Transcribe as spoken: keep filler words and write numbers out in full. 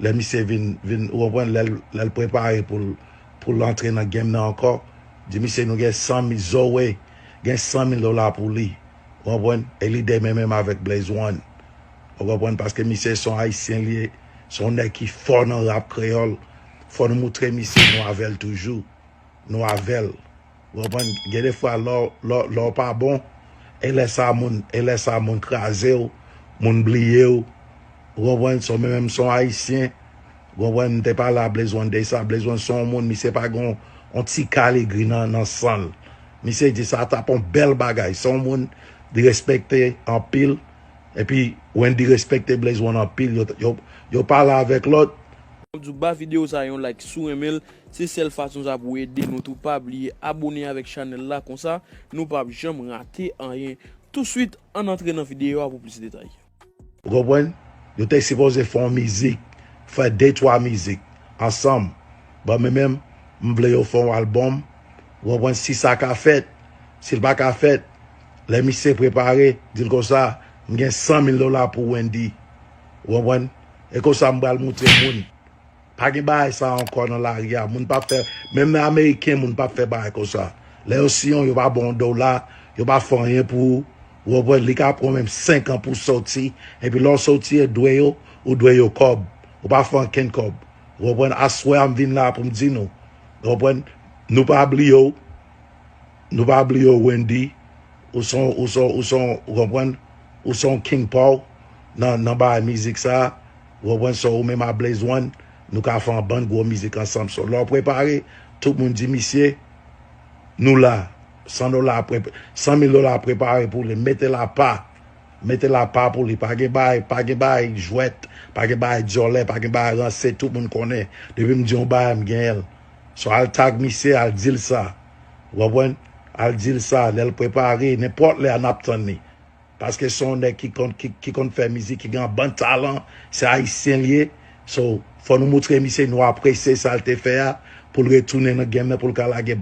lè misye vin, vin, ou konprann, lè l, lè l prepare pou l, pou l antre nan game nan ankò, di misye nou gen san mil, Zoe gen san mil dola pou li. Ou konprann? E li demen menm avèk Blaze One. Ou konprann? Paske misye se yon Ayisyen li ye, se yon nèg ki fò nan rap kreyòl. Fò nou moutre misye nou avè l toujou. Nou avè l. Ou konprann? Gen de fwa lè w, lè w, lè w pa bon, e lè sa moun, e lè sa moun kraze w, moun bliye w. Ou konprann? So, mwen menm, m se yon Ayisyen. Ou konprann? M te pale a Blaze One de sa. Blaze One se yon moun, misye pa gen yon ti kaligri nan, nan san l. Misye di sa t ap yon bèl bagay. Se yon moun li respekte anpil. Epi, Wendy respekte Blaze One anpil. Yo, yo, yo pale avèk lòt. Mwen di w ba videyo sa yon like si w renmen l. Se sèl fason sa pou ede nou tou. Pa bliye abone avèk chanèl la, konsa nou p ap janm rate anyen. Touswit, ann antre nan videyo a pou plis detay. Ou konprann? Yo te sipoze fè yon mizik, fè de twa mizik ansanm. Bon, mwen menm, m vle yo fè yon albòm. Ou konprann? Si sa ka fèt, si l pa ka fèt, lè misye prepare, di l konsa, m gen san mil dola pou Wendy. Ou konprann? E konsa m pral moutre moun. Pa gen bagay sa ankò nan lari a. Moun p ap fè, menm nan Ameriken, moun p ap fè bagay konsa. Lè yo siyen w, yo pa ba w yon dola, yo pa fè anyen pou ou. Ou konprann? Li ka pran w menm senk an pou w soti. Epi lè w soti, e dwe yo, ou dwe yo kòb. Ou pa fè ankenn kòb. Ou konprann? Aswè a, m vin la pou m di nou. Ou konprann? Nou pa bliye w. Nou pa bliye w, Wendy. Ou se yon, ou se yon, ou se yon, ou konprann? Ou se yon king pa w nan, nan bagay mizik sa. Ou konprann? So, ou menm a Blaze One, nou ka fè yon bann gwo mizik ansanm. So, lè w prepare, tout moun di misye, nou la. San dola, pre-, san mil dola prepare pou li. Mete l apa. Mete l apa pou li. Pa gen bagay, pa gen bagay jwèt, pa gen bagay dyòlè, pa gen bagay ranse, tout moun konnen. Depi m di yon bagay, m genyen l. So, al tag misye, al di l sa. Ou konprann? Al di l sa, lè l prepare, nenpòt lè a n ap tann li. Paske se yon nèg ki konn, ki, ki konn fè mizik, ki gen yon bann talan, se Ayisyen li ye. So, fò nou moutre misye nou apresye sa l te fè a, pou l retounen nan game nan, pou l ka lage